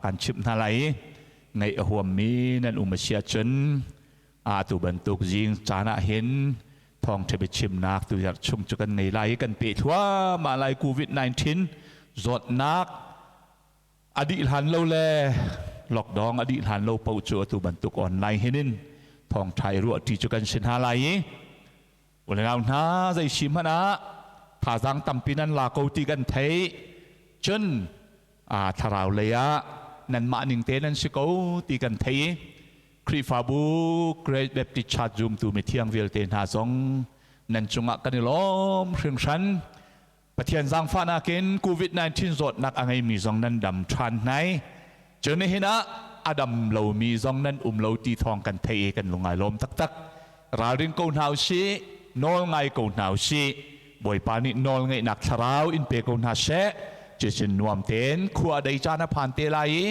Kan chimh hna lai i ngaih a huammi nan um a si ahcun atu bantuk zing caan ah hin thawngṭha biachimnak tuzarh chung cu kan ngei lai i kan peh thluahmah lai. COVID-19 zawtnak a dih hlan lo le lockdown a dih hlan lo paoh cu atu bantuk online hin in thawngṭha i ruahṭi cu kan si hna lai i unau hna, zei si hmanh ah thazaang tampi nan la ko ti kan theih. Cun thlarau lei ah nanmah ning te nan si ko ti kan thei i Khrihfabu Great Baptist Church zumtu mithiang vialte hna zong nan cungah kan i lawm hringhran. Pathian zaangfahnak in COVID-19 zawtnak a ngeimi zong nan dam ṭhan hnai. Cun nihin ah a dam lomi zong nan um lo ti thawng kan thei i kan lungai lawm taktak. Ralring ko hna usih, nawl ngai ko hna usih. Bawipa nih nawl ngeihnak thlarau in pe ko hna seh. Cucun nuam tein khua dei caan a phan te lai i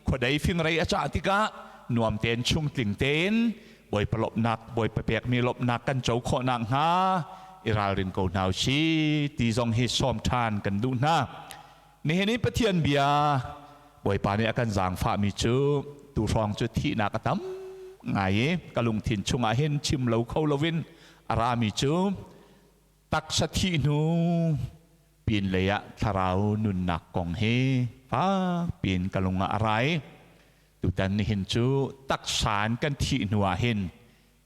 khuadei fingrei a cah tikah nuam tein chungtling tein Bawipa lawmhnak, Bawipa pekmi lawmhnak kan co khawh nakhnga i ralring ko hna usih ti zong hi sawm ṭhan kan duh hna. Nihin i Pathian bia Bawipa nih a kan zaangfahmi cu tu hrawng cu thihnak a tam ngai i ka lungthin chungah hin chim lo kho loin a rami cu taksa thih hnu pinlei ah thlarau nunnak kong hi fak piin ka lung ah a ra i tutan nihin cu taksa in kan thih hnu ah hin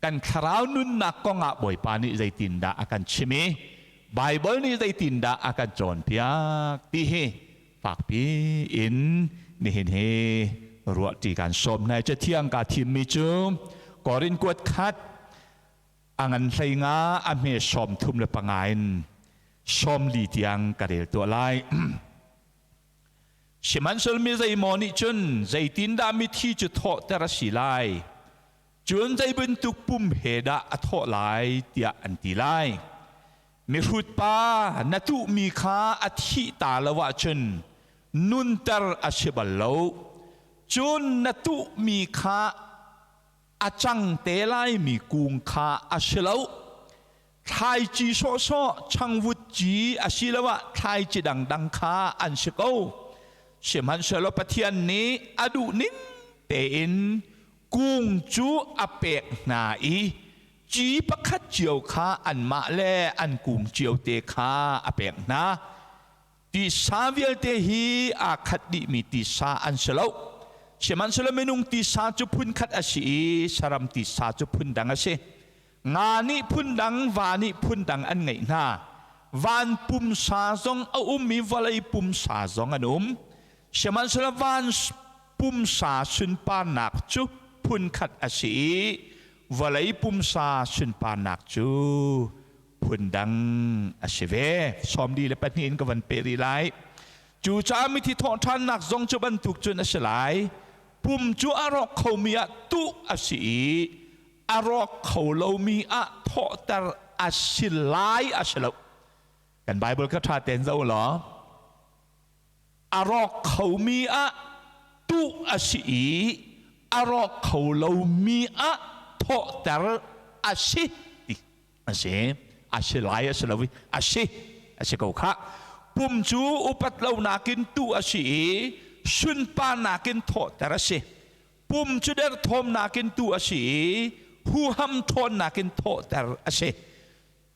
kan thlarau nunnak kong ah Bawipa nih zeitindah a kan chim i Baibal nih zeitindah a kan cawnpiak ti hi fakpi in nihin hi ruahṭi kan sawm hna. Cathiang kaa thimmi cu Korin kuat khat a ngan 15 a hme 35 in 40 tiang ka rel tuah lai. Sihmanhsehlaw mi zeimaw nih cun, "Zeitindah mithi cu thawhter a si lai? Cun zei bantuk pum he dah a thawh lai?" tiah an ti lai. Mihrut pa, na tuhmi kha a thih ta lo ahcun nunter a si bal lo. Cun na tuhmi kha a cang te laimi kung kha a si lo. Thlaici sawhsawh, changvut ci asiloah thlaici dangdang kha an si ko. Sihmanhsehlaw Pathian nih a duh ning tein kung cu a pek hna i ci pakhat cio kha anmah le an kung cio te kha a pek hna. Tisa vialte hi aa khat dihmi tisa an si lo. Sihmanhsehlaw minung tisa cu phun khat a si i saram tisa cu phun dang a si. Nga nih phun dang, va nih phun dang an ngeih hna. Van pumsa zong a um i vawlei pumsa zong an um. Sihmanhsehlaw van pumsa sunparnak cu phun khat a si i vawlei pumsa sunparnak cu phundang a si ve. 42 in ka van peh rih lai. Cucaah mithi thawhṭhannak zong cu bantuk cun a si lai. Pum cu a rawk khomi ah tuh a si i a rawk kho lomi ah thawhter a si lai a si lo. Kan Bible kha ṭha tein zoh law, a rawk khomi ah tuh a si i a rawk kho lomi ah thawhter a si ti a si. A si lai a si lo i a si, a si ko khah. Pum cu upat lo nakin tuh a si i sunparnak in thawhter a si. Pum cu derthawm nakin tuh a si i huham ṭhawnnak in thawhter a si.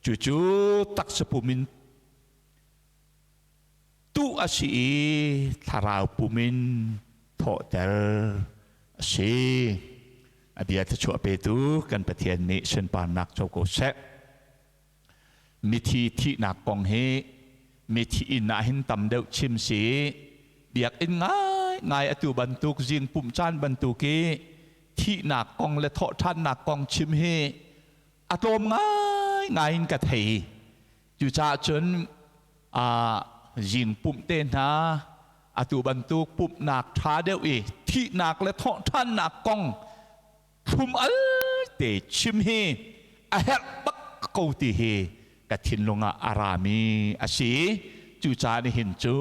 Cucu taksa pum in tuh a si i thlarau pum in thawhter a si. A bia thluachuah petu kan Pathian nih sunparnak co ko seh. Mithi thihnak kong hi mithi inn ah hin tam deuh chim si. Biakinn ngai ngai atu bantuk zing pumh caan bantuk i thihnak kong le thawhṭhannak kong chim hi a tlawm ngai ngai in ka thei. Cucaah cun zing pumh te hna, atu bantuk pumhnak ṭha deuh i thihnak le thawhṭhannak kong thlum al te chim hi a herh bak ko ti hi ka thinlung ah a rami a si. Cucaah nihin cu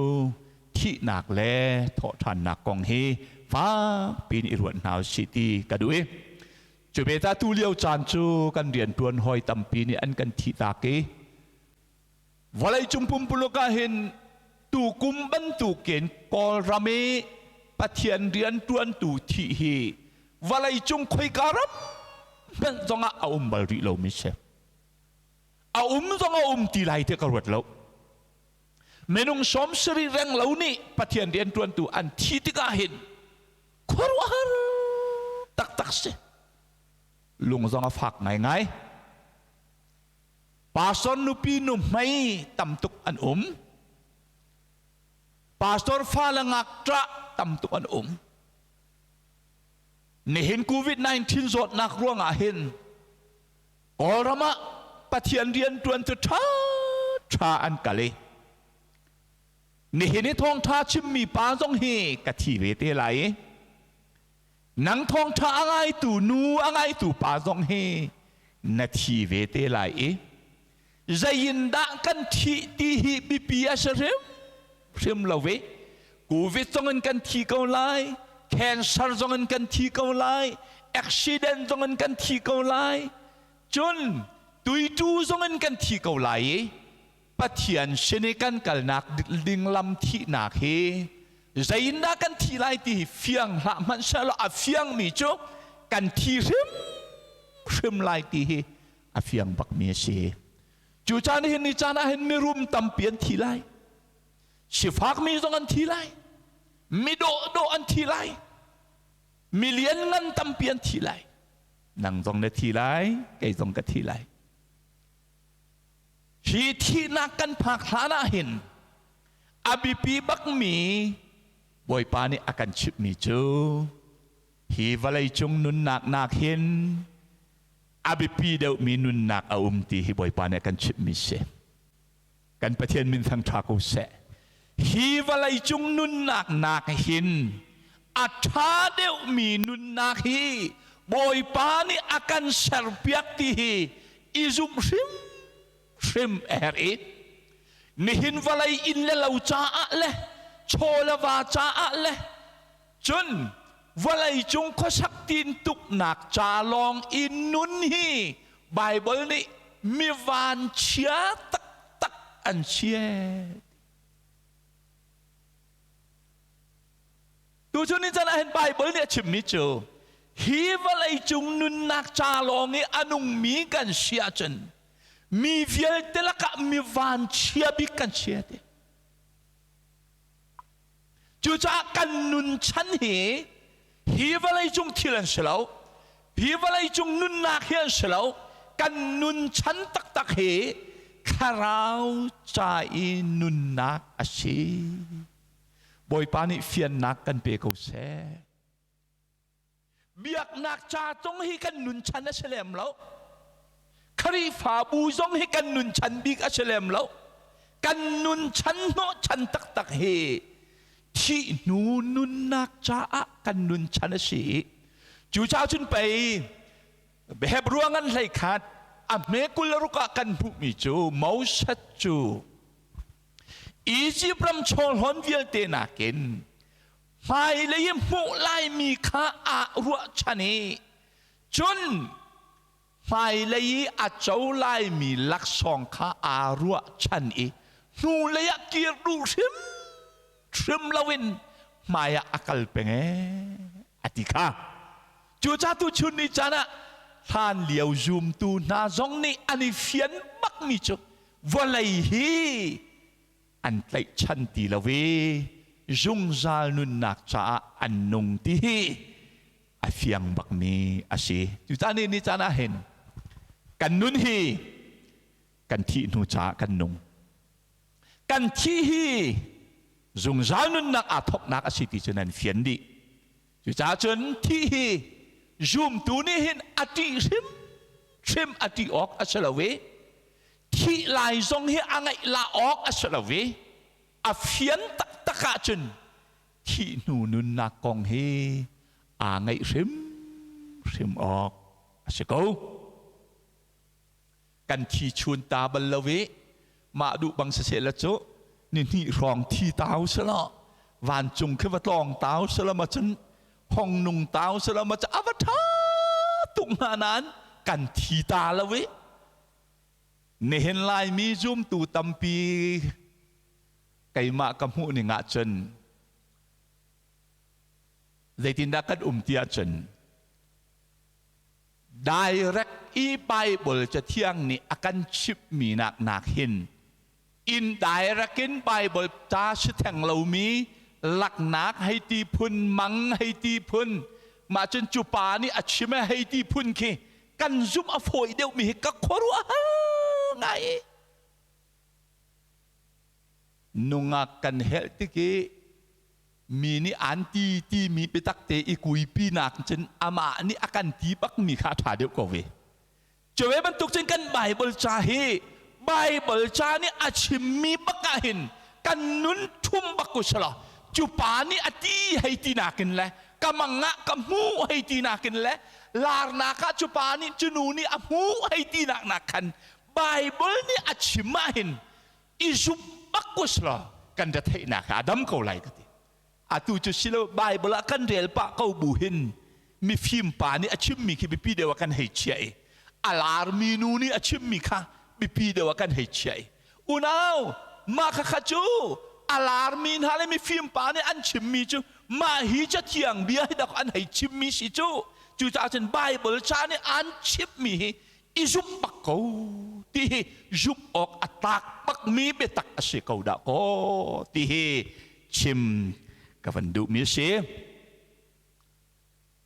thihnak le thawhṭhannak kong hi fak piin i ruat hna usih ti ka duh i cu ve ta tu lio caan cu kan rianṭuan hawi tampi nih an kan thihtak i vawleicung pumpuluk ah hin tukum bantukin Kawlram i Pathian rianṭuantu thih hi vawleicung khoika ram hmanh zongah a um bal rih lomi si. A um zong a um ti lai ti ka ruat lo. Minung 70 reng lo nih Pathian rianṭuantu an thi tikah hin khuaruahhar taktak si. Lung zong a fak ngaingai. Pastor nupi nuhmei tam tuk an um. Pastor fale ngakṭah tam tuk an um. Nihin COVID-19 zawtnak ruangah hin Kawlram ah Pathian rianṭuan cu ṭha ṭha an kal i nihin i thawngṭha chimmi pa zong hi ka thi ve te lai i nang thawngṭha a ngaitu nu a ngaitu pa zong hi na thi ve te lai i zeiindah kan thih ti hi biapi a si hrim hrim lo ve. Covid zong in kan thi ko lai, cancer zong in kan thi ko lai, accident zong in kan thi ko lai, cun tuitu zong in kan thi ko lai i Pathian sin i kan kalnak ding lam thihnak hi zeiindah kan thi lai ti hi fiang hlah hmanh sehlaw a fiangmi cu kan thi hrim hrim lai ti hi a fiang bakmi a si. Cu caan hin ni caan ah hin mirum tampi an thi lai. Sifakmi zong an thi lai. Mi dawhdawh an thi lai. Mi lianngan tampi an thi lai. Nang zong na thi lai, kei zong ka thi lai. Hi thihnak kan phak hlan ah hin a biapi bakmi Bawipa nih a kan chimhmi cu hi vawleicung nunnak nak hin a biapi deuhmi nunnak a um ti hi Bawipa nih a kan chimhmi si. Kan Pathian min thangṭha ko seh. Hi vawleicung nunnak nak hin a ṭha deuhmi nunnak hi Bawipa nih a kan serpiak ti hi i zumh hrimhrim a herh i nihin vawlei inn le lo caah le chaw le va caah le cun vawleicung khuasak tintuknak ca lawng i nun hi Baibal nih mi vanchia taktak an si. Tuchun ni chan ah hin Baibal nih a chimmi cu hi vawleicung nunnak ca lawng i a nungmi kan si ahcun mi vialte lakah mi vanchia bik kan si a ti. Cucaah kan nun chan hi hi vawleicung thil an si lo. Hi vawleicung nunnak hi an si lo. Kan nun chan taktak hi thlarau ca i nunnak a si. Bawipa nih fiannak kan pe ko seh. Biaknak ca zong hi kan nun chan a si lem lo. Khrihfabu zong hi kan nun chan bik a si lem lo. Kan nun chan hnawh chan taktak hi thih hnu nunnak caah kan nun chan a si. Cucaah cun pei Hebrew ngan hlei khat a hme 26 ah kan hmuhmi cu Moses cu Egypt ram chawhlawn vialte nakin hmailei i hmuh laimi kha aa ruahchan i cun hmailei i a co laimi laksawng kha aa ruahchan i hnulei ah kir duh hrimhrim loin hmai ah a kal peng ee a ti kha. Cucaah tuchun ni caan ah hlan lio zumtu hna zong nih an i fian bakmi cu vawlei hi an tlaihchan ti lo i zungzal nunnak caah an nung ti hi a fiang bakmi a si. Cucaah ni ni caan ah hin kan nun hi kan thih hnu caah kan nung. Kan thih hi zungzal nunnak aa thawknak a si ti cu nan fian dih. Cucaah cun thih hi zumtu nih hin a ṭih hrimhrim a ṭih awk a si lo i thih lai zong hi a ngaih la awk a si lo i a fian taktak ahcun thih hnu nunnak kong hi aa ngaih hrimhrim awk a si ko. Kan thi chun ta bal lo i mah duh bang siseh la cu ni hnih hrawng thi tau selaw vancung khi va tlawng tau selaw ma cun hong nung tau selaw ma cu a va ṭha tuk hna nain kan thi ta lo i nihin Laimi zumtu tampi keimah ka hmuh ning ahcun. Zeitindah kan um ti ahcun direct i Bible cathiang nih a kan chimhmi nak nak hin indirect in Bible ta si theng lomi laknak hei ti phun, mang hei ti phun, mah cun cu pa nih a chim hei ti phun khi kan zumh a fawi deuhmi hi ka khuaruahhar ngai. Nungak kan helh tik i mi nih an ti timi biatak te i kuipi nak cun amah nih a kan ti bakmi kha a ṭha deuh ko ve. Cuve bantuk cun kan Bible ca hi Bible ca nih a chimmi bak ah hin kan nun ṭhum bak ku selaw cu pa nih a ti hei ti nakin le ka mang ah ka hmu hei ti nakin le larnak ah cu pa nih cu nu nih a hmu hei ti nak nak khan Bible nih a chim ah hin i zumh bak ku selaw kan retheihnak a dam ko lai ka ti. Atu cu silo Bible ah kan rel pah ko bu hin mifim pa nih a chimmi khi biapi deuh ah kan hei chiah i a larmi nu nih a chimmi kha biapi deuh ah kan hei chiah i unau, mah khakha cu a larmi hna le mifim pa nih an chimmi cu mah hi cathiang bia hi dak an hei chimmi si cu. Cucaah cun Bible ca nih an chimmi hi i zumh bak ko ti hi zumh awk a tlak bakmi biatak a si ko dah kaw ti hi chim ka van duhmi a si.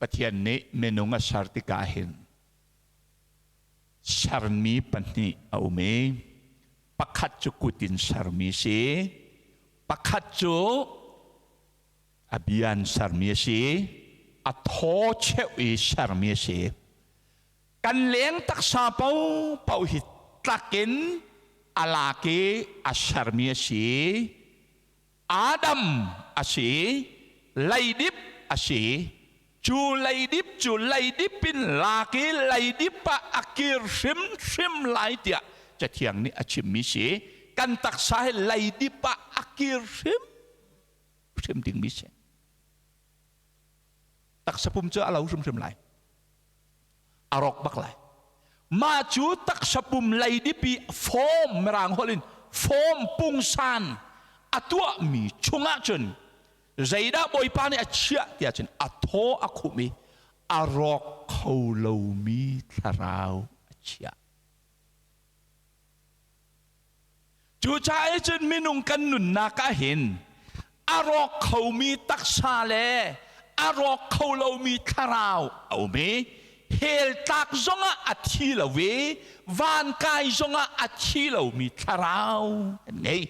Pathian nih minung a ser tikah hin sermi pahnih a um i pakhat cu kut in sermi si, pakhat cu a bia in sermi a si, a thaw cheuh i sermi a si. Kan leng taksa paohpaoh hi tlak in a lak i a sermi a si. Adam a si, leidip a si. Cu leidip cu leidip in lak i leidip ah a kir hrimhrim lai tiah Cathiang nih a chimmi si. Kan taksa hi leidip ah a kir hrimhrim dingmi si. Taksa pum cu a lo hrimhrim lai. A rawk bak lai. Mah cu taksa pum leidip i form, mirang holh in form, pungsan a tuahmi chungah cun zeidah Bawipa nih a chiah tiah cun a thaw a khumh i a rawk kho lomi thlarau a chiah. Cucaah cun minung kan nunnak ah hin a rawk khomi taksa le a rawk kho lomi thlarau a um i hell tlak zongah a thi lo i van kai zongah a thi lomi thlarau kan ngei.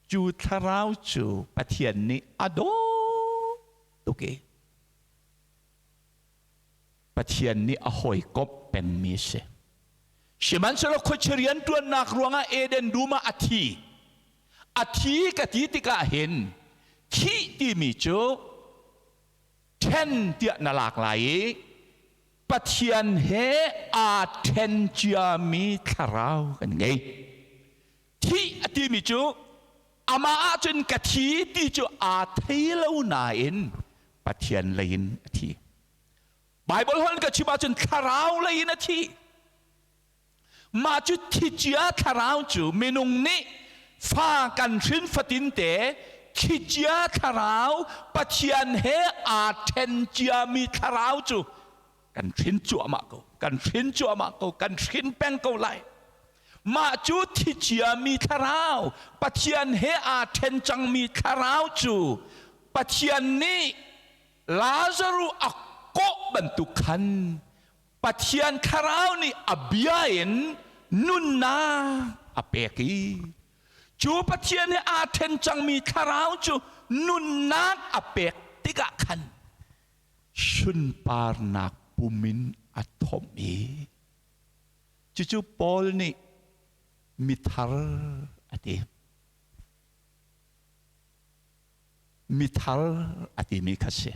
Cu thlarau cu Pathian nih a dawt tuk i Pathian nih a hawikomh pengmi a si. Sihmanhsehlaw khuachia rianṭuannak ruangah Eden dum ah a thi. A thi ka ti tikah hin thih timi cu ṭhen tiah na lak lai i Pathian he aa ṭhen ciami thlarau kan ngei. Thih a timi cu amah ahcun ka thi ti cu aa thei lo nain Pathian lei in a thi. Bible holh ka chim ahcun thlarau lei in a thi. Mah cu thicia thlarau cu minung nih fa kan hrin fatin te thicia thlarau, Pathian he aa ṭhen ciami thlarau cu kan hrin cuahmah ko, kan hrin cuahmah ko, kan hrin peng ko lai. Mah cu thiciami thlarau, Pathian he aa ṭhen cangmi thlarau cu Pathian nih Lazaruh a kawh bantuk khan Pathian thlarau nih a bia in nunnak a pek i cu Pathian he aa ṭhen cangmi thlarau cu nunnak a pek tikah khan sunparnak pum in a thomh i cucu Paul nih mithar a ti. Mithar a timi kha si.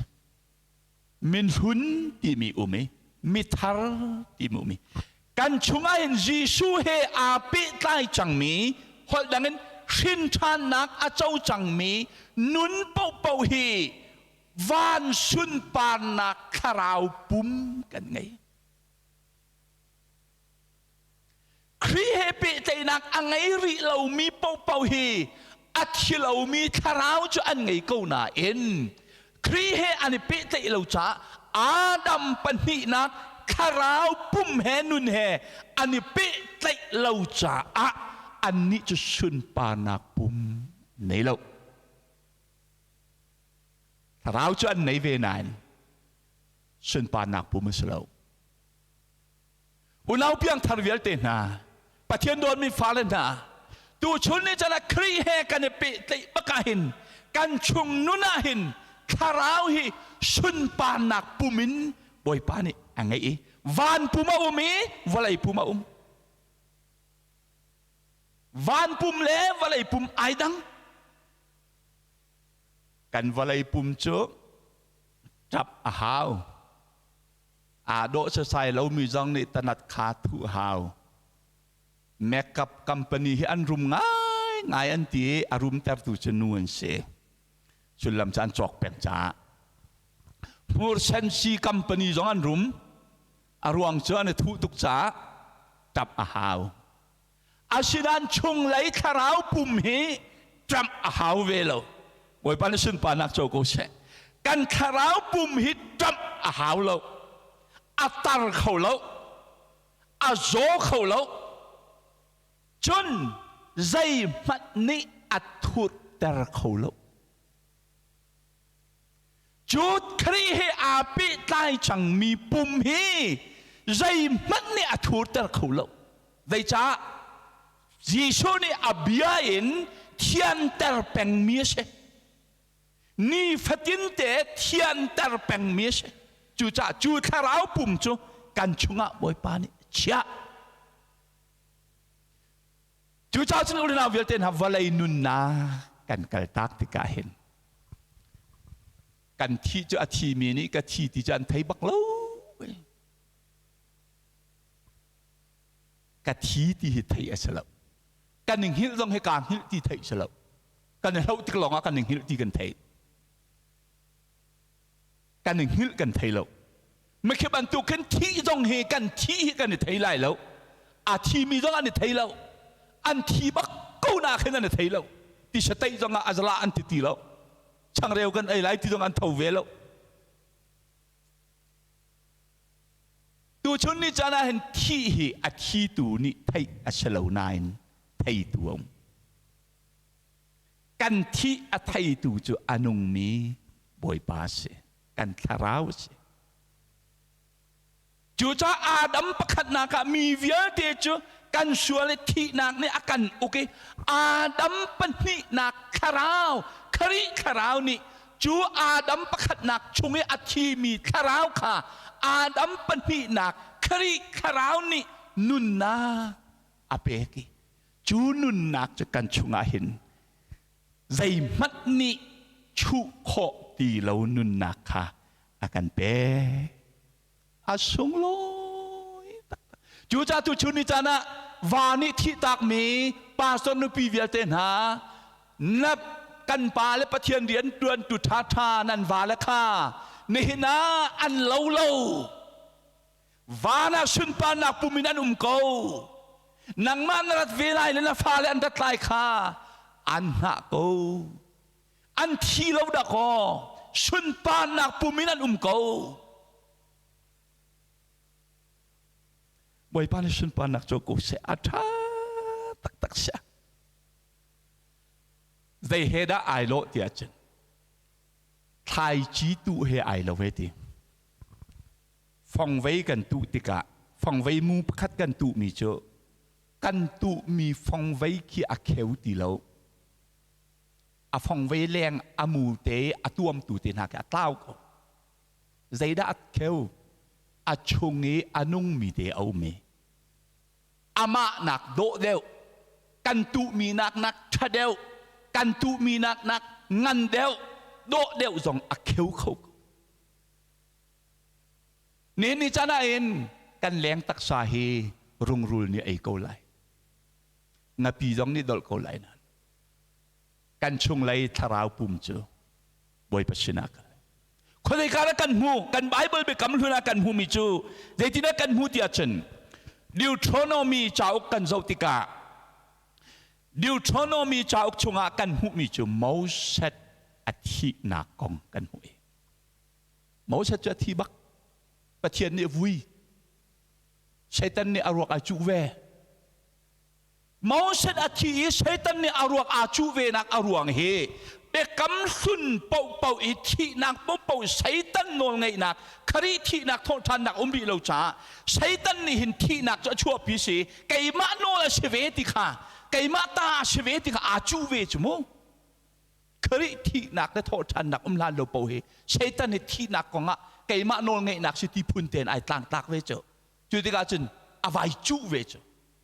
Minhlun timi um i mithar timi um i kan chungah hin Jesuh he aa pehtlai cangmi, holh dang in hrin ṭhannak a co cangmi nun paohpaoh hi van sunparnak thlarau pum kan ngei. Khrih he pehtlaihnak a ngei rih lomi paohpaoh hi a thi lomi thlarau cu an ngei ko nain Khrih he an i pehtlaih lo caah Adam pahnihnak thlarau pum he nun he an i pehtlaih lo caah annih cu sunparnak pum nei lo. Thlarau cu an nei ve nain sunparnak pum a si lo. Unau piangthar vialte hna, Pathian dawtmi fale hna, tuchun ni chan ah Khrih he kan i pehtlaih bak ah hin kan chung nun ah hin thlarau hi sunparnak pum in Bawipa nih a ngeih i van pum a um i vawlei pum a um. Van pum le vawlei pum ai dang. Kan vawlei pum cu ṭap a hau. Aa dawh sasai lomi zong nih tanat kha thuh hau. Makeup company hi an rum ngaingai an ti i a rumtertu cu nu an si. Sullam cu an cawk peng caah. Hmursen si company zong an rum. A ruang cu an i thuh tuk caah ṭap a hau. Asinain chunglei thlarau pum hi ṭamh a hau ve lo. Bawipa nih sunparnak co ko seh. Kan thlarau pum hi ṭamh a hau lo. A tar kho lo. A zaw kho lo. Cun zeihmanh nih a thurter kho lo. Cu Khrih he aa pehtlai cangmi pum hi zeihmanh nih a thurter kho lo. Zeicah? Jesuh nih a bia in thianter pengmi a si. Nifatinte thianter pengmi a si. Cucaah cu thlarau pum cu kan chungah Bawipa nih a chiah. Cucaah cun unau vialte hna vawlei nunnak kan kaltak tikah hin kan thih cu a thimi nih ka thi ti cu an thei bak lo. Ka thi ti hi theih a si lo. Kan i hngilh zong hi kaa hngilh ti theih si lo. Kan i hloh tik lawngah kan i hngilh ti kan thei. Kan i hngilh kan thei lo. Mikhi bantuk khin thih zong hi kan thih hi kan i thei lai lo. A thimi zong an i thei lo. An thi bak ko na khin an i thei lo. Ti sateih zong ah azala an ti ti lo. Changreu kan ei lai ti zong an tho ve lo. Tuchun ni caan ah hin thih hi a thitu nih theih a si lo nain theitu a um. Kan thih a theitu cu a nungmi Bawipa a si. Kan thlarau a si. Cucaah Adam pakhatnak ah mi vialte cu kan sual i thihnak nih a kan uk i Adam pahnihnak thlarau, Khrih thlarau nih cu Adam pakhatnak chung i a thimi thlarau kha Adam pahnihnak Khrih thlarau nih nunnak a pek i cu nunnak cu kan chungah hin zeihmanh nih chuh khawh ti lo nunnak kha a kan pek. A sunglawi taktak. Cucaah tuchun ni caan ah va nih thihtakmi pastor nupi vialte hna na kan pa le Pathian rian ṭuantu ṭhaṭha nan va le kha nihin ah an lo lo. Van ah sunparnak pum in an um ko. Nangmah na rat ve lai le na fale an rat lai kha an hngah ko. An thi lo dakaw sunparnak pum in an um ko. Bawipa nih sunparnak cu ko seh a ṭha taktak sia. Zei he dah ai lawh ti ahcun thlaici tuh he ai lo he ti. Fongvei kan tuh tikah fongvei mu pakhat kan tuhmi cu kan tuhmi fongvei khi a kheu ti lo. A fongvei leng a mu te a tuamtu te hna khi a tlau ko. Zeidah a kheu? A chung i a nungmi te a um i amah nak dawh deuh, kan tuhmi nak nak ṭha deuh, kan tuhmi nak nak ngan deuh, dawh deuh zong a kheu kho ko. Nihin ni caan ah hin kan leng taksa hi rungrul nih ei ko lai. Ngapi zong nih dolh ko lai nain kan chunglei thlarau pum cu Bawipa sinah kal. Khuazei dah kan hmu? Kan Bible biakam hlun ah kan hmumi cu zeitindah kan hmu ti ahcun Deuteronomy cauk kan zoh tikah Deuteronomy cauk chungah kan hmuhmi cu Moses a thihnak kong kan hmuh i. Moses cu a thi bak. Pathian nih a vui. Satan nih a ruak ai cuh ve. Moses a thi i Satan nih a ruak aa cuh venak a ruang hi biakam hlun paohpaoh i thihnak paohpaoh Satan nawlngeihnak Khrih thihnak thawhṭhannak um rih lo caah Satan nih hin thihnak cu a chuahpi si keimah nawl a si ve ti kha keimah ta a si ve ti kha aa cuh ve cu mu. Khrih thihnak le thawhṭhannak um hlan lo paoh hi Satan hi thihnak kongah keimah nawlngeihnak si ti phun tein ai tlangtlak ve cu. Cu tikah cun a vai cuh ve cu.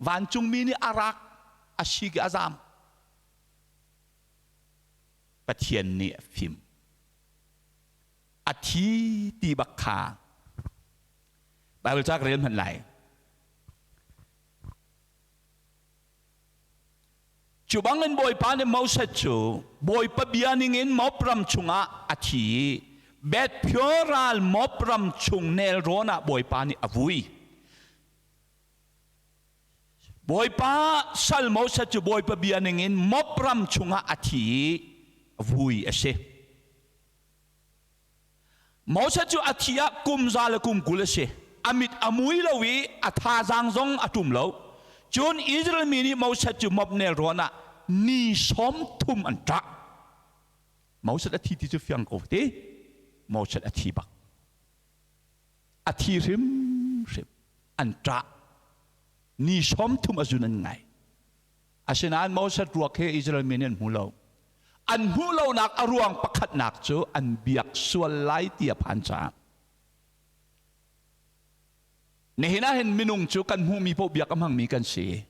Vancungmi nih a rak a sik i a zam. Pathian nih a fim. A thi ti bak kha Bible ca ka rel hmanh lai. Cu bangin Bawipa nih Moses cu Bawipa bia ningin Moab ram chungah a thi i Beth Peor ral Moab ram chung nelrawn ah Bawipa nih a vui. Bawipa sal Moses cu Bawipa bia ningin Moab ram chungah a thi i vui a si. Moses cu a thi ah kum za le kum 20 a si. A mit a mui lo i a thazaang zong a ṭum lo. Cun Israel mi nih Moses cu Moab nelrawn ah ni 30 an ṭah. Moses a thi ti cu fiang ko ti. Moses a thi bak. A thi hrimhrim. An ṭah. Ni 30 a zun an ngai. Asinain Moses ruak hi Israel mi nih an hmu lo. An hmuh lonak a ruang pakhatnak cu an biak sual lai ti a phan caah. Nihin ah hin minung cu kan hmuhmi paoh biak a hmangmi kan si.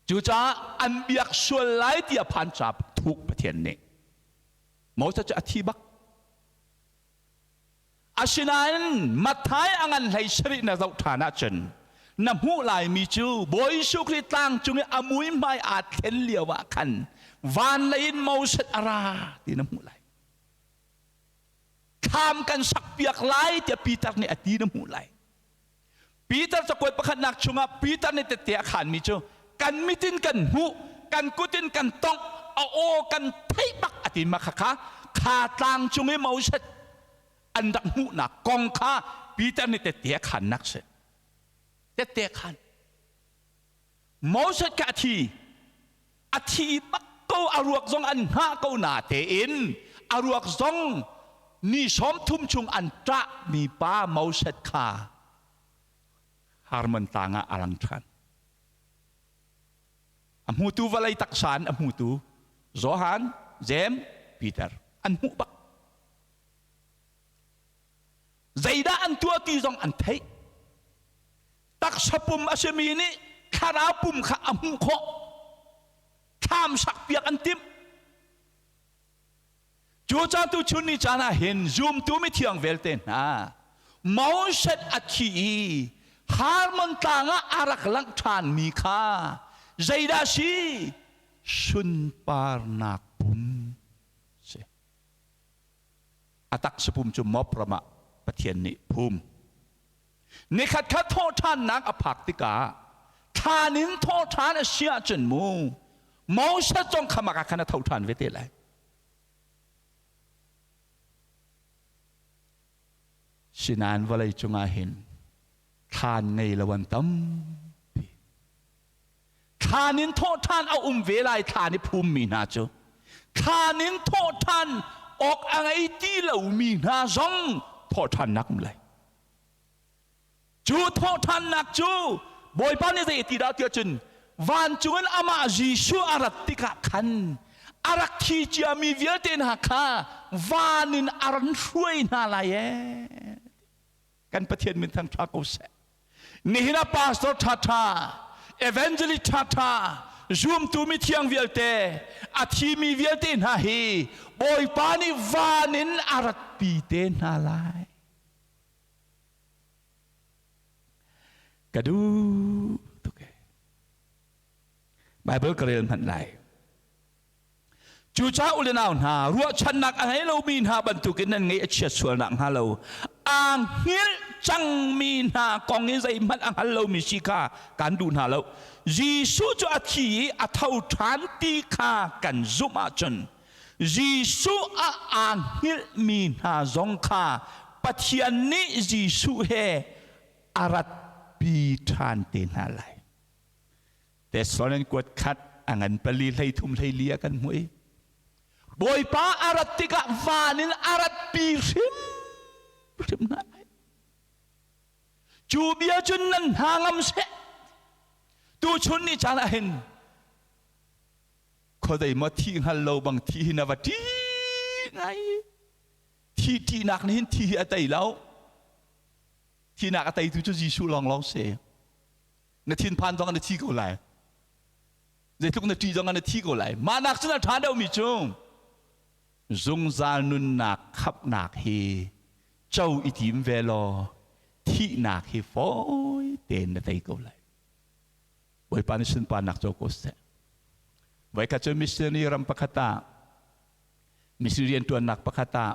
Cucaah an biak sual lai ti a phan caah thuk Pathian nih. Moses cu a thi bak. Asinain Matthai a ngan hlei sarih na zoh ṭhan ahcun na hmuh laimi cu Bawi Jesuh Khrih tlang cung i a muihmai aa thlen lio ah khan van lei in Moses a ra ti na hmuh lai. Thlam kan sakpiak lai tiah Peter nih a ti na hmuh lai. Peter cakuat pakhatnak chungah Peter nih tette a khanmi cu kan mit in kan hmuh, kan kut in kan tongh, a aw kan theih bak a ti ma kha kha kha tlang cung i Moses an rak hmuhnak kong kha Peter nih tette a khannak si. Tette a khan. Moses kha a thi. A thi bak ko a ruak zong an hngah ko na tein a ruak zong ni 30 chung an ṭah mi pa Moses kha Harmon tlang ah a lang ṭhan. A hmutu vawlei taksa in a hmutu Johan, Jeim, Peter an hmuh bak. Zeidah an tuah ti zong an theih. Taksa pum a simi nih thlarau pum kha a hmuh khawh. Thlam sakpiak an timh. Cu caan tu chun ni caan ah hin zumtu mithiang vialte hna Moses a thi i Harmon tlang ah a rak langh ṭhanmi kha zeidah si? Sunparnak pum si. A taksa pum cu Moab ram ah Pathian nih phum. Nikhat khat thawhṭhannak a phak tikah thlan in thawhṭhan a si ahcun mu Moses zong kha maka khan a tho ṭhan ve te lai. Sinain vawlei cungah hin thlan ngei lo an tampi. Thlan in thawhṭhan a um ve lai thlan i phummi hna cu thlan in thawhṭhan awk a ngei ti lomi hna zong thawhṭhannak um lai. Cu thawhṭhannak cu Bawipa nih zei a ti dah tiah cun vancung in amah Jesuh a rat tikah khan a rak thi ciami vialte hna kha van in a ran hruai hna lai ee. Kan Pathian min thang ṭha ko seh. Nihin ah pastor ṭhaṭha, evangelist ṭhaṭha, zumtu mithiang vialte, a thimi vialte hna hi Bawipa nih van in a ratpi te hna lai. Ka duh tuk e. Bible ka rel hmanh lai. Cucaah u le nau hna, ruahchannak a ngei lomi hna bantukin nan ngaih a chiat sual nakhnga lo, aa hngilh cangmi hna kong i zeihmanh a hngal lomi si kha kan duh hna lo. Jesuh cu a thi i a tho ṭhan ti kha kan zumh ahcun Jesuh ah aa hngilhmi hna zong kha Pathian nih Jesuh he a ratpi ṭhan te hna lai. Thessalonian kuat khat a ngan pali 13 14 ah kan hmuh i Bawipa a rat tikah van in a ratpi hrimhrim hna lai. Cu bia cun nan hna ngam seh. Tuchun ni caan ah hin khuadei maw thi hngal lo bang thi hi na va ṭi ngai. Thi ṭihnak nih hin thi hi a tei lo. Thinak a teitu cu Jesuh lawnglawng si. Na thinphan zong ah na thi ko lai. Zeitluk na ṭih zong ah na thi ko lai. Mah nak cun a ṭha deuhmi cu zungzal nunnak khamhnak hi co i tim ve law thihnak hi fawi tein na tei ko lai. Bawipa nih sunparnak co ko seh. Voikhat cu missionary ram pakhat ah missionary rianṭuannak pakhat ah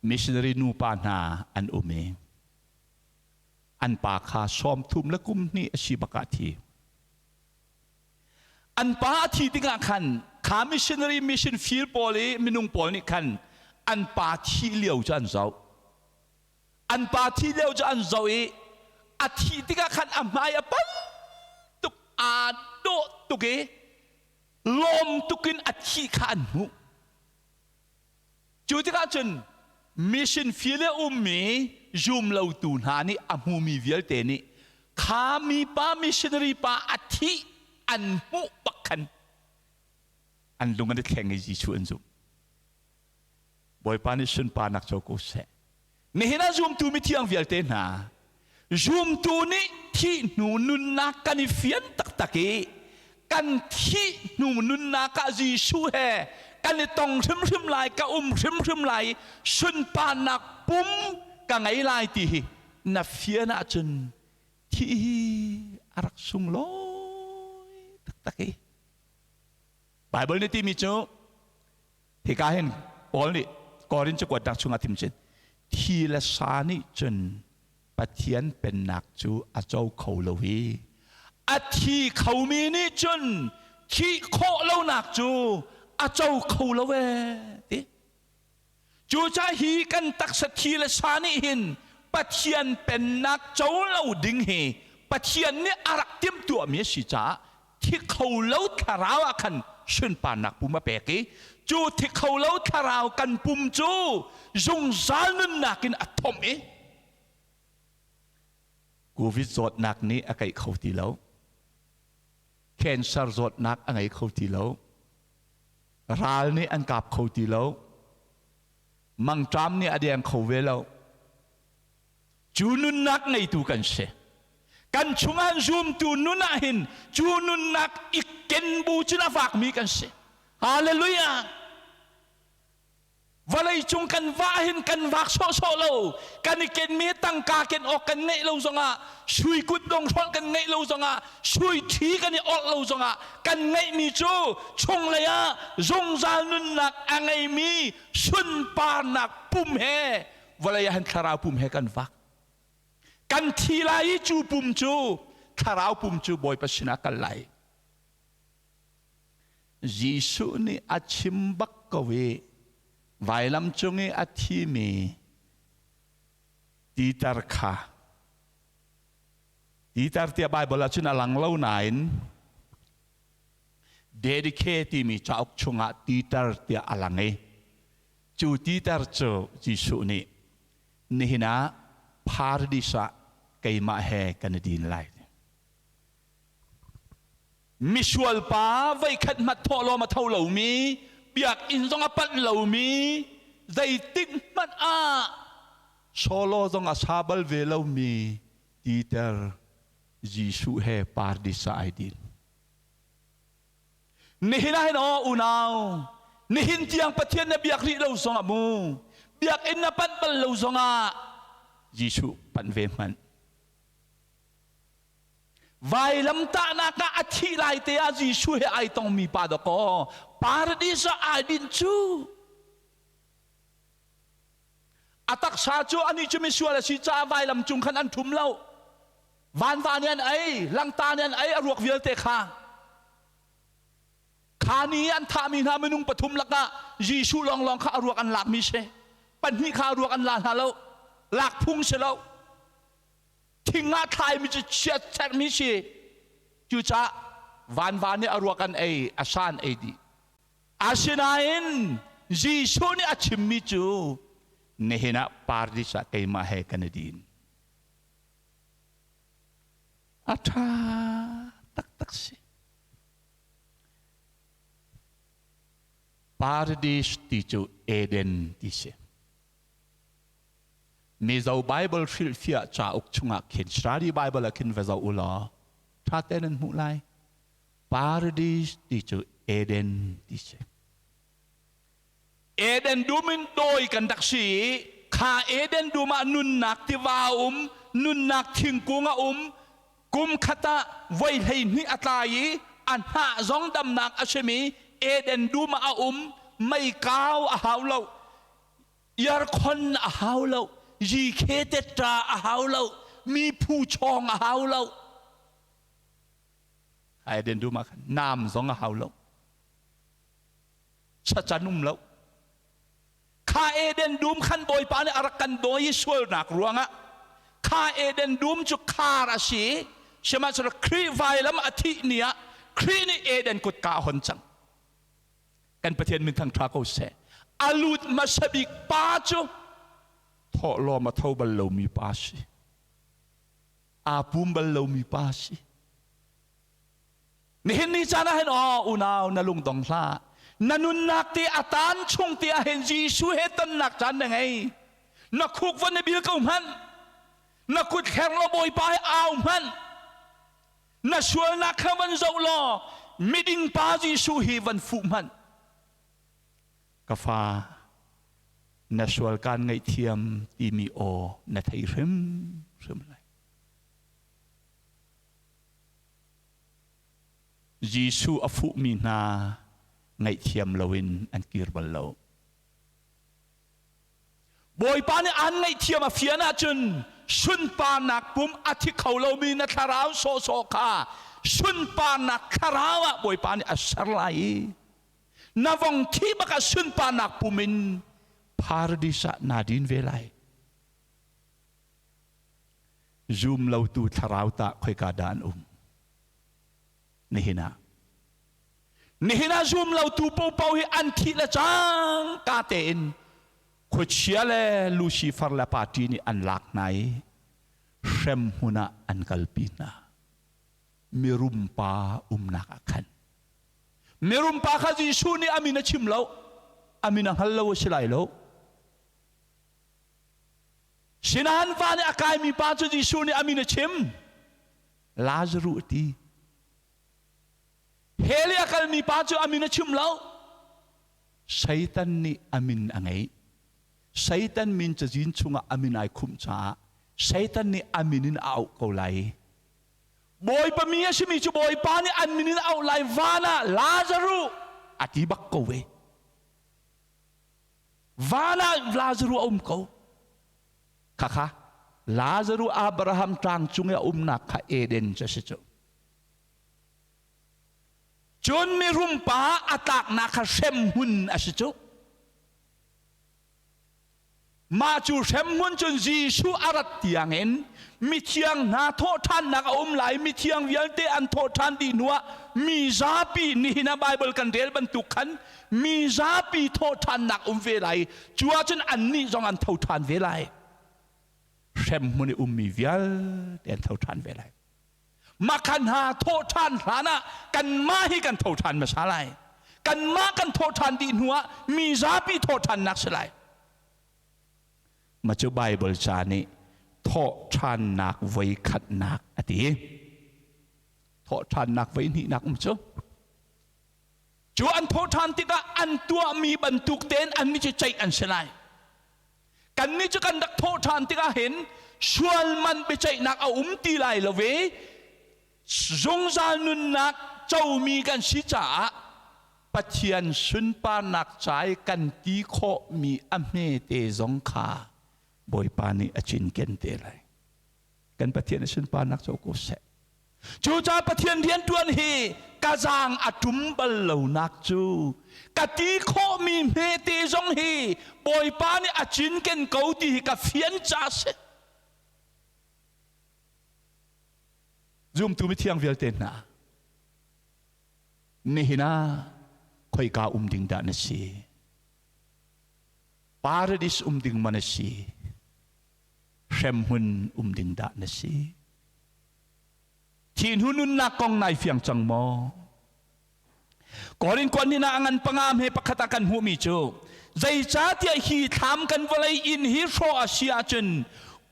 missionary nupa hna an um i an pa kha 32 kum a si bak ah a thi. An pa a thi tikah khan kha missionary mission field pawl i minung pawl nih khan an pa thih lio cu an zoh. An pa thih lio cu an zoh i a thih tikah khan a hmai a pal tuk, aa dawh tuk i lawm tuk in a thih kha an hmuh. Cu tikah cun mission field i a ummi zumlotu hna nih a hmumi vialte nih kha mipa missionary pa a thih an hmuh bak khan an lung an i thleng i Jesuh an zumh. Bawipa nih sunparnak co ko seh. Nihin ah zumtu mithiang vialte hna, zumtu nih thih hnu nunnak kan i fian taktak i kan thih hnu nunnak ah Jesuh he kan i tong hrimhrim lai, ka um hrimhrim lai, sunparnak pum ka ngei lai ti hi na fian ahcun thih hi a rak sunglawi taktak i Bible nih timi cu Hika hin Paul nih Korin cakuatnak chungah thim cin thi le sa nih cun Pathian pennak cu a co kho lo i a thi khomi nih cun thih khawh lonak cu a co kho lo ee ti. Cucaah hi kan taksa thi le sa nih hin Pathian pennak co lo ding hi Pathian nih a rak timhtuahmi a si caah thi kho lo thlarau ah khan sunparnak pum a pek i cu thi kho lo thlarau kan pum cu zungzal nunnak in a thomh i Covid zawtnak nih a keih kho ti lo, cancer zawtnak a ngei kho ti lo, ral nih an kap kho ti lo, mangṭam nih a deng kho ve lo. Cu nunnak ngeitu kan si. Kan chungah zumtu nun ah hin cu nunnak i ken bu cun a vakmi kan si. Hallelujah! Vawlei cung kan vah hin kan vak sawhsawh lo. Kan i kenmi tangka ken awk kan ngeih lo zongah, sui kutdong hrolh kan ngeih lo zongah, sui ṭhi kan i awrh lo zongah, kan ngeihmi cu chunglei ah zungzal nunnak a ngeimi sunparnak pum he vawlei ah hin thlarau pum he kan vak. Kan thi lai i cu pum cu thlarau pum cu Bawipa sinah kal lai. Jesuh nih a chim bak ko i vailam cung i a thimi Peter kha Peter tiah Baibal ah cun a lang lo nain Dedike timi cauk chungah Peter tiah a lang i cu Peter cu Jesuh nih nihin ah paradis ah keimah he kan i din lai. Misual pa voikhat hmat thawhlawm a tho lomi, biakinn zong a panh lomi, zeitik hmanh ah solo zong a sa bal ve lomi Peter Jesuh he paradis ah ai din. Nihin ah hin aw unau, nihin tiang Pathian na biak rih lo zongah mu, biakinn na panh bal lo zongah Jesuh panh ve hmanh. Vailamtahnak ah a thih lai te ah Jesuh he ai tongmi pa dakaw paradis ah ai dinh cu. A taksa cu anih cu misual a si caah vailam cung khan an ṭhum lo. Vanva nih an ei, langta nih an ei a ruak vialte kha. Kha ni an thahmi hna minung pathum lakah Jesuh lawnglawng kha a ruak an lakmi si. Pahnih kha a ruak an la hna lo. Lak phung si lo. Thing ah thlaimi cu chiat sermi si. Cucaah vanva nih a ruak an ei, a sa an ei dih. Asinain Jesuh nih a chimmi cu nihin ah paradis ah keimah he kan i din. A ṭha taktak si. Paradis ti cu Eden ti si. Mizo Bible hrilhfiah cauk chungah khin Study Bible ah khin va zoh u law ṭha tein nan hmuh lai. Paradis ti cu Eden ti si. Eden dum in dawi kan rak si i kha Eden dum ah nunnak tiva a um, nunnak thingkung a um, kum khat ah voi 12 a tlai i a hnah zong damnak a simi Eden dum ah a um, meikau a hau lo, yarkhon a hau lo, yikhe teṭa a hau lo, mi phu chawng a hau lo. Eden dum ah khan naam zong a hau lo. Sacan um lo. Kha Eden dum khan Bawipa nih a rak kan dawi i sualnak ruangah kha Eden dum cu khar a si i sihmanhsehlaw Khrih vailam a thih ni ah Khrih nih Eden kutka a hon cang. Kan Pathian min thangṭha ko seh. A lut hmasa bik pa cu thawhlawm a tho bal lomi pa si. Aa pum bal lomi pa si. Nihin ni caan ah hin aw unau na lung dong hlah. Na nunnak te a taan chung te ah hin Jesuh he tonnak caan na ngei. Na khuk von na bil ko hmanh. Na kut thleng law Bawipa he au hmanh. Na sualnak kha van zoh law miding pa Jesuh hi van fuh hmanh. Ka fa, na sual kaan ngaihthiam timi aw na thei hrimhrim lai. Jesuh a fuhmi hna ngaihthiam loin an kir bal lo. Bawipa nih aan ngaihthiam a fian ahcun sunparnak pum a thi kho lomi na thlarau sawhsawh kha sunparnak thlarau ah Bawipa nih a ser lai i na vong thi bak ah sunparnak pum in paradis ah naa din ve lai. Zum lotu thlarau tah khoika dah an um? Nihin ah. Nihin ah zum lotu popo hi an thih le cangka tein khuachia le Lucifer le party nih an lak hna i hrem hmun ah an kalpi hna. Mirum pa umnak ah khan. Mirum pa kha Jesuh nih a min a chim lo. A min a hngal lo a si lai lo. Sinain van i a kaimi pa cu Jesuh nih a min a chim. Lazaruh a ti. Hell i a kalmi pa cu a min a chim lo. Satan nih a min a ngeih. Satan min cazin chungah a min ai khumh caah Satan nih a min in a auh ko lai. Bawipa mi a simi cu Bawipa nih an min in a auh lai van ah Lazaruh a ti bak ko ve. Van ah Lazaruh a um ko. Khakha Lazaruh Abraham tlang cung i a umnak kha Eden cu a si cu. Cun mirum pa a tlaknak kha hremhmun a si cu. Mah cu hremhmun cun Jesuh a rat tiangin mithiang hna thawhṭhannak a um lai. Mithiang vialte an thawhṭhan dih hnuah mi zapi nihin ah Baibal kan rel bantuk khan mi zapi thawhṭhannak um ve lai. Cu ahcun annih zong an tho ṭhan ve lai. Hremhmun i ummi vialte an tho ṭhan ve lai. Mah kha hna thawhṭhan hlan ah kanmah hi kan tho ṭhan hmasa lai. Kanmah kan thawhṭhan dih hnuah mi zapi thawhṭhannak si lai. Mah cu Baibal ca nih thawhṭhannak voi khatnak a ti. Thawhṭhannak voi hnihnak um cu. Cu an thawhṭhan tikah an tuahmi bantuk tein annih cu ceih an si lai. Kannih cu kan rak thawhṭhan tikah hin sual man biaceihnak a um ti lai lo ve. Zungzal nunnak comi kan si caah Pathian sunparnak ca i kan ti khawhmi a hmete zong kha Bawipa nih a cinken te lai. Kan Pathian a sunparnak co ko seh. Cucaah Pathian rianṭuan hi ka zaang a ṭum bal lonak cu ka ti khawhmi hmete zong hi Bawipa nih a cinken ko ti hi ka fian ca si. Zumtu mithiang vialte hna, nihin ah khoika um ding dah na si? Paradis um ding ma na si? Hremhmun um ding dah na si? Thi hnu nunnak kong nai fiang cang maw? Korin kuan ni na ngan panga hme pakhat ah kan hmuhmi cu zeicahtiah hi thlam kan vawlei inn hi hrawh a si ahcun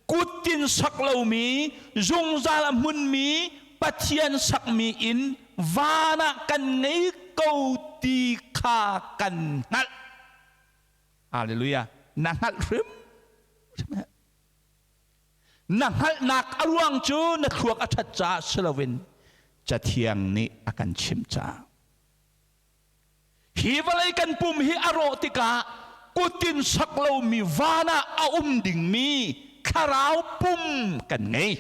kuttin sak lomi zungzal a hmunmi Pathian sakmi inn van ah kan ngei ko ti kha kan hngalh. Hallelujah. Na hngalh hrim hrim. Na hngalhnak a ruang cu na thluak a ṭhat caah si loin Cathiang nih a kan chimh caah. Hi vawlei kan pum hi a rawh tikah kutin sak lomi van ah a um dingmi thlarau pum kan ngei.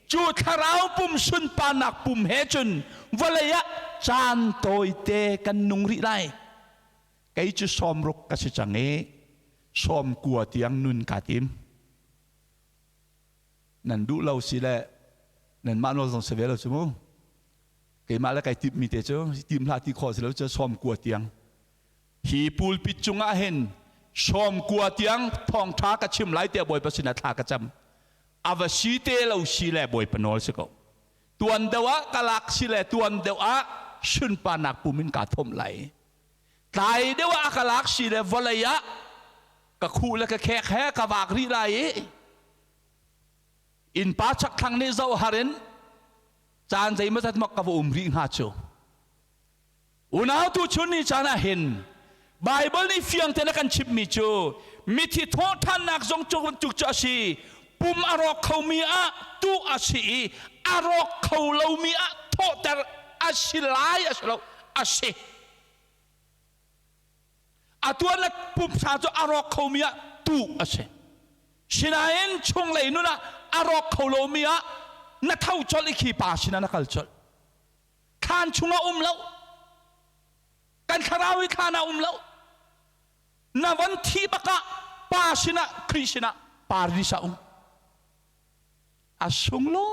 Cu thlarau pum sunparnak pum he cun vawlei ah caan tawite kan nung rih lai. Kei cu sawmruk ka si cang i 90 tiang nun kaa tim. Nan duh lo si le nanmah nawl zong si ve lo cu mu. Keimah le kai timmi te cu tim hlah ti khawh si lo cu 90 tiang. Hi pulpit cungah hin 90 tiang thawngṭha ka chim lai tiah Bawipa sinah thla ka cam. A va si te lo si le Bawipa nawl si ko. Tuan deuh ah ka lak si le tuan deuh ah sunparnak pum in kaa thomh lai. Tlai deuh ah a ka lak si le vawlei ah ka khuh le ka khek he ka vak rih lai i innpa chakthlang nih zoh har in caan zeimawzat mak ka va um rih hnga cu. Unau tu chun ni caan ah hin Bible nih fiang tein a kan chimhmi cu mithi thawhṭhannak zong cu bantuk cu a si pum a rawk khomi ah tuh a si i a rawk kho lomi ah thawhter a si lai a si lo a si. Atuan le pumsa cu a rawk khomi ah tuh a si. Sinain chunglei nun ah a rawk kho lomi ah na tho colh i khi pa sinah na kal colh. Thlan chungah um lo. Kan thlarau hi thlan ah um lo. Na von thi bakah pa sinah Khrih sinah paradis ah um. A sunglawi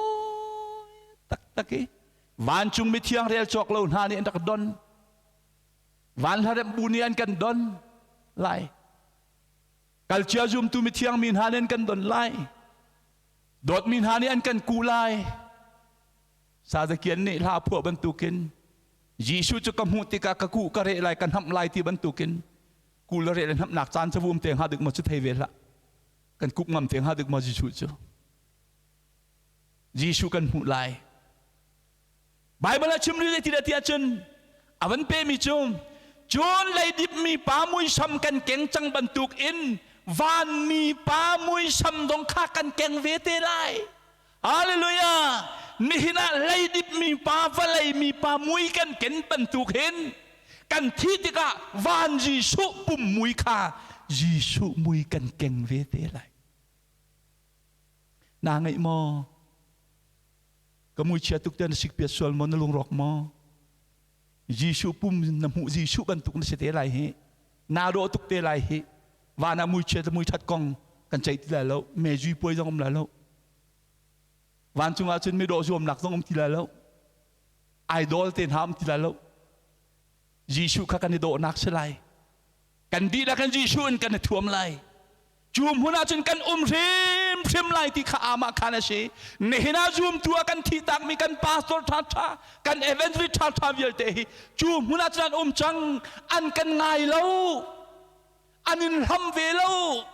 taktak i vancung mithiang rel cawk lo hna nih an rak don. Van hlaremh bu nih an kan don lai. Kalcia zumtu mithiang mi hna nih an kan don lai. Dawtmi hna nih an kan kuh lai. Sazakian nih hla phuah bantukin Jesuh cu ka hmuh tikah ka kuh ka reh lai ka hnamh lai ti bantukin ku le reh le hnamhnak caan cu um te hnga dik maw cu thei ve hlah. Kan kup ngam te hnga dik maw Jesuh cu. Jesuh kan hmuh lai. Bible a chim rih ti ti ahcun a van pemi cu cun leidip mi pa muisam kan keng cang bantuk in vanmi pa muisam dong kha kan keng ve te lai. Hallelujah! Nihin ah leidip mi pa vawlei mi pa mui kan ken bantuk hin kan thi tikah van Jesuh pum mui kha Jesuh mui kan keng ve te lai. Naa ngaih maw? Ka mui chia tuk te na sikpiat sual maw na lungrawk maw? Jesuh pum na hmuh Jesuh bantuk na si te lai hi. Naa dawh tuk te lai hi. Van ah mui chiat le mui that kong kan ceih ti lai lo. Mezui puai zong um lai lo. Vancung ah cun midawh zuamnak zong um ti lai lo. Idol te hna um ti lai lo. Jesuh kha kan i dawhnak si lai. Kan dihlak in Jesuh in kan i thuam lai. Cu hmun ah cun kan um hrimhrim lai ti kha amah khan a si. Nihin ah zumtu ah kan thihtakmi kan pastor ṭhaṭha, kan evangelist ṭhaṭha vialte hi cu hmun ah cun an um cang. An kan ngai lo. An in hlam ve lo.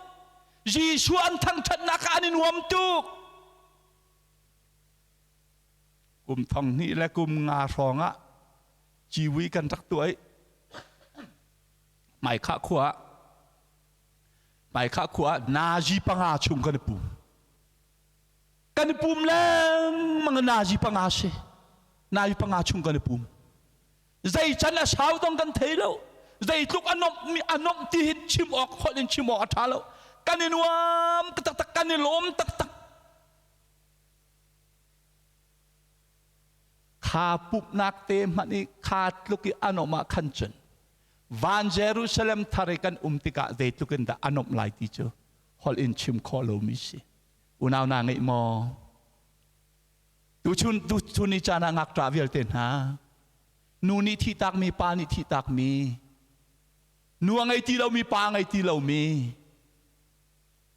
Jesuh an thangṭhatnak ah an i nuam tuk. Kum thong hnih le kum nga hrawng ah ciwi kan rak tuah i Hmaikhah khua ah Hmaikhah khua ah nazi panga chung kan i pum. Kan i pum lengmang nazi panga si. Nazi panga chung kan i pum. Zei can a sau zong kan thei lo. Zeitluk a nomh a nomh ti hi chim awk holh in chim awk a ṭha lo. Kan i nuam taktak, kan i lawm taktak. Kha pumhnak te hmanh i kha tluk i an um ah khan cun van Jerusalem thar i kan um tikah zeitluk in dah a nuamh lai ti cu holh in chim khawh lomi si. Unau na ngeih maw? Tuchun tuchun ni caan ah ngakṭah vialte hna nu nih thihtakmi pa nih thihtakmi nu a ngei ti lomi pa a ngei ti lomi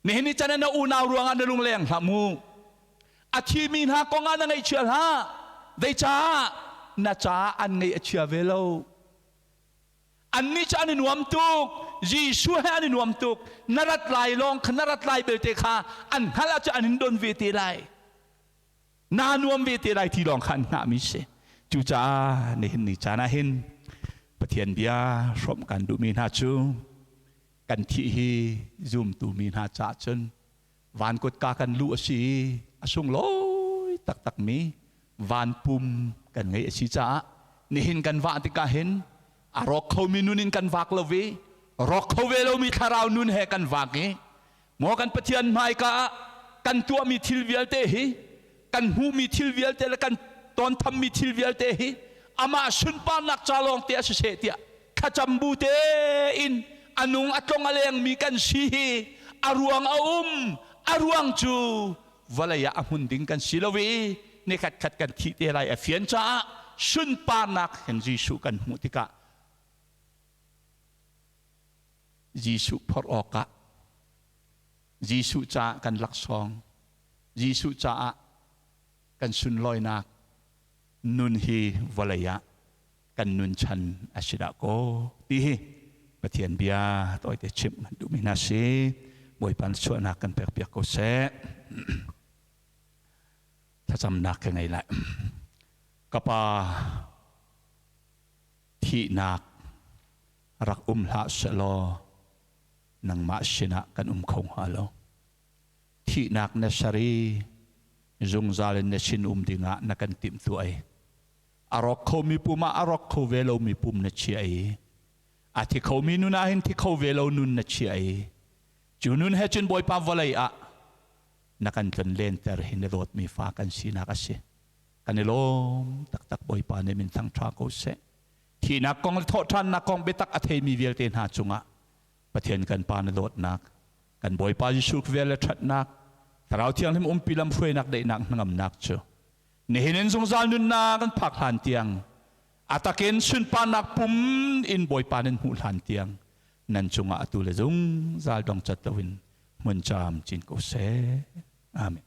nihin ni caan ah na unau ruangah na lungleng hlah mu. A thimi hna kong ah na ngaihchia hlah. Zeicah na caah an ngaih a chia ve lo. Annih cu an i nuam tuk. Jesuh he an i nuam tuk. Na rat lai lawng kha, na rat lai belte kha an hngalh ahcun an in don ve te lai. Naa nuam ve te lai ti lawng kha an hngahmi si. Cucaah nihin ni caan ah hin Pathian bia hrawmh kan duhmi hna cu kan thih hi zumtu mi hna caah cun van kutka kan luh a si i a sunglawi taktakmi van pum kan ngeih a si caah nihin kan vah tikah hin a rawk khomi nun in kan vak lo i rawk kho ve lomi thlarau nun he kan vak i maw kan Pathian hmaika ah kan tuahmi thil vialte hi, kan hmuhmi thil vialte le kan tawnthammi thil vialte hi amah sunparnak ca lawng te a si seh tiah thlacam bu tein a nung a tlong a lengmi kan si hi a ruang a um. A ruang cu vawlei ah a hmun ding kan si lo i nikhat khat kan thih te lai a fian caah sunparnak hin Jesuh kan hmuh tikah Jesuh phorh awkah, Jesuh caah kan laksawng, Jesuh caah kan sunlawinak nun hi vawlei ah kan nun chan a si dah kaw ti hi Pathian bia tawite chimh kan duhmi hna si. Bawipa na chuahnak kan pek piak ko seh. Thlacamnak ka ngei lai. Ka pa, thihnak rak um hlah sehlaw nangmah sinah kan um kho hnga lo. Thihnak na ser i zungzal in na sin um dingah na kan timhtuah i a rawk khomi pum ah a rawk kho ve lomi pum na chiah i a thi khomi nun ah hin thi kho ve lo nun na chiah i cu nun he cun Bawipa vawlei ah na kan tlon lenter hi na dawtmi fa kan sinak a si. Kan i lawm taktak. Bawipa nih min thang ṭha ko seh. Thihnak kong le thawhṭhannak kong biatak a theimi vialte hna cungah Pathian kan Pa na dawtnak, kan Bawipa Jesuh vel le ṭhatnak, Thlarau Thianghlim umpi lamhruainak, daihnak, hnangamnak cu nihin in zungzal nunnak kan phak hlan tiang, a takin sunparnak pum in Bawipa nan hmuh hlan tiang nan cungah atu le zungzal dongcat loin hmun caam cin ko seh. Amen.